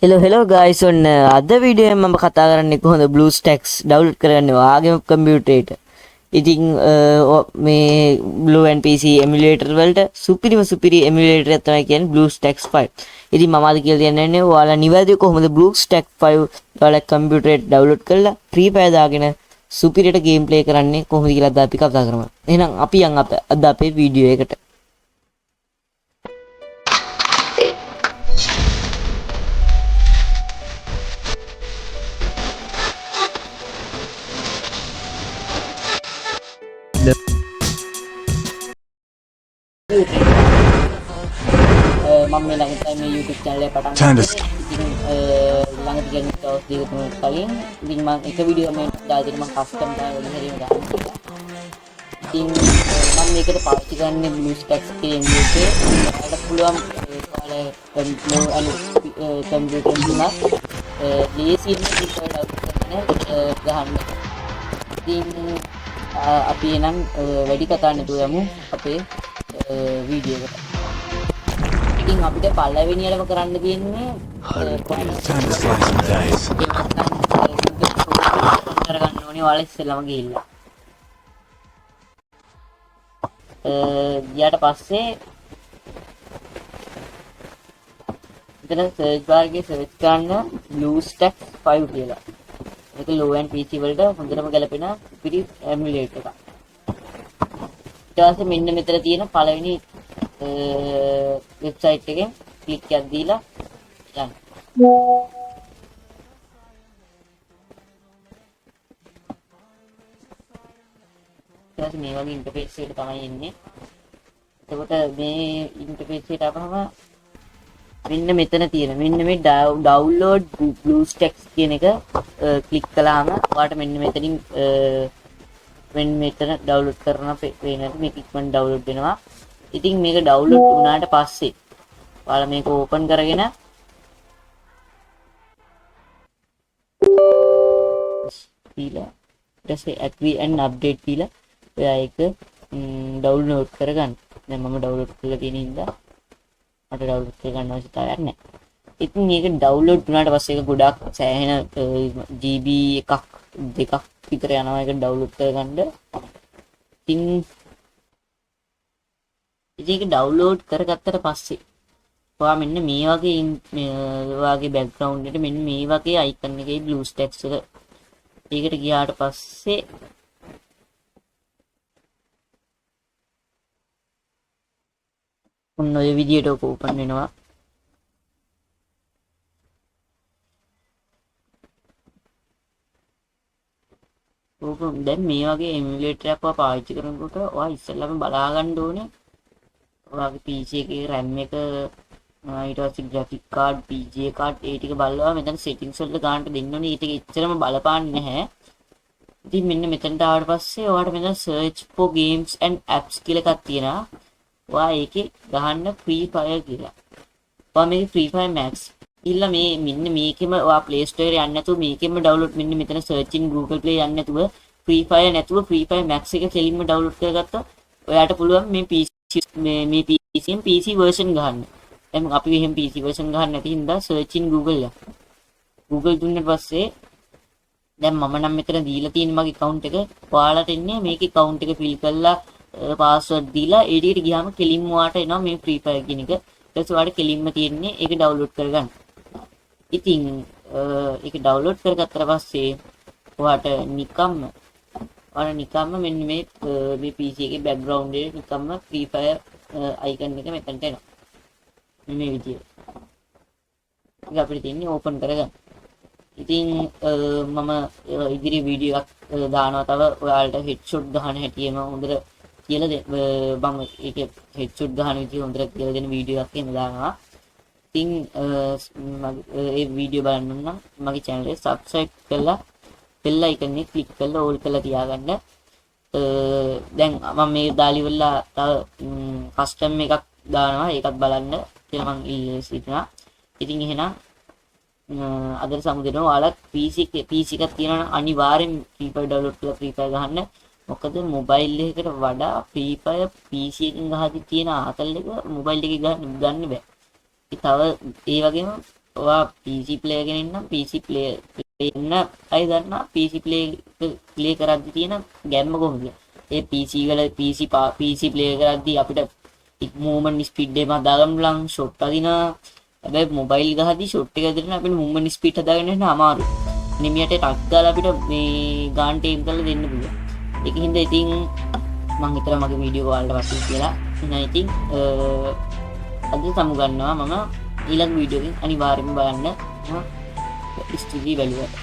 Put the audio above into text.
Hello hello guys, ඔන්න අද video එකෙන් මම කතා කරන්නේ කොහොමද BlueStacks download කරගන්නේ ඔයාගේම කම්පියුටරේට. ඉතින් මේ Blue and PC emulator වලට සුපිරිම සුපිරි emulator එකක් තමයි කියන්නේ BlueStacks 5. ඉතින් මම අද කියලා දෙන්න යන්නේ ඔයාලා නිවැරදිව කොහොමද BlueStacks 5 ඔයාලා කම්පියුටරේට ඩවුන්ලෝඩ් කරලා Free Fire දාගෙන සුපිරියට ගේම් ප්ලේ කරන්නේ කොහොමද කියලා අද අපි කතා කරමු. එහෙනම් අපි යන් අද අපේ වීඩියෝ එකට. මම මේ ළඟ තමයි මේ YouTube channel එක පටන් Time to ගත්තේ. ඉතින් ළඟදී කියන්නේ දවස් දෙක තුනක් කලින්. ඉතින් මම එක වීඩියෝ මේ දාලා තියෙන මම කස්ටම් තමයි වැඩි හරියම දාන්නේ කියලා. ඉතින් මම මේකට පාවිච්චි කරන්නේ BlueStacks කියන emulator එක. ඔයාලට පුළුවන් ඔයාලා low end computer තුනක් ලේසියෙන් Free Fire download කරගෙන ගහන්න. ඉතින් අපි එහෙනම් වැඩි කතා නැතුව යමු අපේ වීඩියෝ එකට. ඉතින් අපිට පළවෙනියටම කරන්න තියෙන්නේ Time to slice and dice. එහෙම නැත්නම් Google Chrome open කරගන්න ඕනේ ඔයාලා ඉස්සෙල්ලාම ගිහිල්ලා. ගියාට පස්සේ මෙතන සර්ච් බාර් එකේ සර්ච් කරන්න BlueStacks 5 කියලා. ඒක low end PC වලට හොඳටම ගැලපෙන සුපිරි එමුලේටර් එකක්. ඊට පස්සේ මෙන්න මෙතන තියෙන පළවෙනි වෙබ්සයිට් එකෙන් ක්ලික් එකක් දීලා යන්න. ඊට පස්සේ මේ වගේ ඉන්ටර්ෆේස් එකකට තමයි එන්නේ. එතකොට මේ ඉන්ටර්ෆේස් එකට ආපහම මෙන්න මෙතන තියෙන මෙන්න මේ ඩවුන්ලෝඩ් BlueStacks කියන එක ක්ලික් කළාම ඔයාලට මෙන්න මෙතනින් මෙන්න මෙතන ඩවුන්ලෝඩ් කරන පේනවා. මේක ඉක්මනට ඩවුන්ලෝඩ් වෙනවා. ඉතින් මේක ඩවුන්ලෝඩ් වුණාට පස්සේ ඔයාලා මේක ඕපන් කරගෙන දීලා ඊට පස්සේ agree and update දීලා ඔයා ඒක ඩවුන්ලෝඩ් කරගන්න. දැන් මම ඩවුන්ලෝඩ් කරලා තියෙන හින්දා මට ඩවුන්ලෝඩ් කරගන්න අවශ්‍යතාවයක් නැහැ. ඉතින් මේක ඩවුන්ලෝඩ් වුණාට පස්සේ ඒක ගොඩාක් සෑහෙන GB එකක් දෙකක් විතර යනවා ඒක ඩවුන්ලෝඩ් කරගන්න. ඉතින් ඉතින් ඒක ඩවුන්ලෝඩ් කරගත්තට පස්සේ ඔයා මෙන්න මේ වගේ මේ ඔයාගේ බැක්ග්‍රවුන්ඩ් එකට මෙන්න මේ වගේ අයිකන් එකේ BlueStacks එක ඒකට ගියාට පස්සේ ඔන්න ඔය විදියට ඔක ඕපන් වෙනවා. ඕක දැන් මේ වගේ එමුලේටර් එකක් ඔයා පාවිච්චි කරනකොට ඔයා ඉස්සෙල්ලාම බලා ගන්න ඕනේ ඔයාගේ PC එකේ RAM එක, ඊට පස්සේ ග්‍රැෆික් කාඩ්, VGA card ඒ ටික බලලා මෙතන සෙටින්ග්ස් වලට ගන්නට දෙන්න ඕනේ. ඒ ටික එච්චරම බලපාන්නේ නැහැ. ඉතින් මෙන්න මෙතනට ආවට පස්සේ ඔයාලට මෙතන search for games and apps කියලා එකක් තියෙනවා. ඔයා ඒකේ ගහන්න Free Fire කියලා. ඔයා මේකේ Free Fire Max ගිහිල්ලා මේ මෙන්න මේකෙම ඔයා Play Store එකට යන්නේ නැතුව මේකෙම ඩවුන්ලෝඩ් මෙන්න මෙතන search in Google Play යන්නේ නැතුව Free Fire නැතුව Free Fire Max එක කෙලින්ම ඩවුන්ලෝඩ් කරගත්තොත් ඔයාට පුළුවන් මේ PC මේ මේ PC එකෙන් PC version ගහන්න. දැන් අපි එහෙම PC version ගහන්න නැති හින්දා search in Google යන්න. Google දුන්නට පස්සේ දැන් මම නම් මෙතන දීලා තියෙන මගේ account එක ඔයාලට එන්නේ මේකේ account එක fill කරලා පාස්වර්ඩ් දීලා ඒ ටිකට ගියාම කෙලින්ම ඔයාට එනවා මේ Free Fire කියන එක. ඊට පස්සේ ඔයාලට කෙලින්ම තියෙන්නේ ඒක ඩවුන්ලෝඩ් කරගන්න. ඉතින් ඒක ඩවුන්ලෝඩ් කරගත්තට පස්සේ ඔයාට නිකම්ම මෙන්න මේ මේ PC එකේ බැක්ග්‍රවුන්ඩ් එකේ නිකම්ම Free Fire icon එක මෙතනට එනවා. මෙන්න මේ විදියට. ඒක අපිට තියෙන්නේ ඕපන් කරගන්න. ඉතින් මම ඉදිරි වීඩියෝ එකක් දානවා තව ඔයාලට හෙඩ්ෂොට් ගහන හැටිම හොඳට කියලා මම ඒකේ හෙඩ්ෂොට් ගහන විදිය හොඳට කියලා දෙන වීඩියෝ එකක් එහෙම දානවා. ඉතින් ඒ වීඩියෝ බලන්න නම් මගේ channel එක subscribe කරලා බෙල් icon එක ක්ලික් කරලා ඕල් කරලා තියාගන්න. දැන් මම මේ දාලා ඉවරලා තව කස්ටම් එකක් දානවා, ඒකත් බලන්න කියලා මං ඉල්ලා සිටිනවා. ඉතින් එහෙනම් අදට සමු දෙනවා. ඔයාලත් PC PC එකක් තියෙනවා නම් අනිවාර්යෙන් Free Fire download කරලා Free Fire ගහන්න. මොකද මොබයිල් එකකට වඩා Free Fire PC එකකින් ගහද්දි තියෙන ආතල් එක මොබයිල් එකේ ගන්න බෑ. ඒ තව ඒ වගේම ඔයා PC player කෙනෙක් නම්, PC player ඉන්න අය දන්නා PC play play කරද්දි තියෙන ගැම්ම කොහොමද. ඒ PC වල PC PC play කරද්දි අපිට මූව්මන්ට් ස්පීඩ් එක හදාගන්න පුළුවන්, ෂොට් අදිනවා. හැබැයි මොබයිල් ගහද්දි ෂොට් එක ඇදගෙන අපිට මූව්මන්ට් ස්පීඩ් හදාගන්න යන අමාරුයි. එනිමියට ටක් ගාලා අපිට මේ ගාන් ටේම් කරලා දෙන්න පුළුවන්. ඒක හින්දා ඉතින් මං හිතනවා මගේ වීඩියෝ ඔයාලට වටියි කියලා. එහෙනම් ඉතින් අද සමු ගන්නවා මම. ඊළඟ වීඩියෝ එකෙන් අනිවාර්යයෙන්ම බලන්න. ස්තුතියි බැලුවට.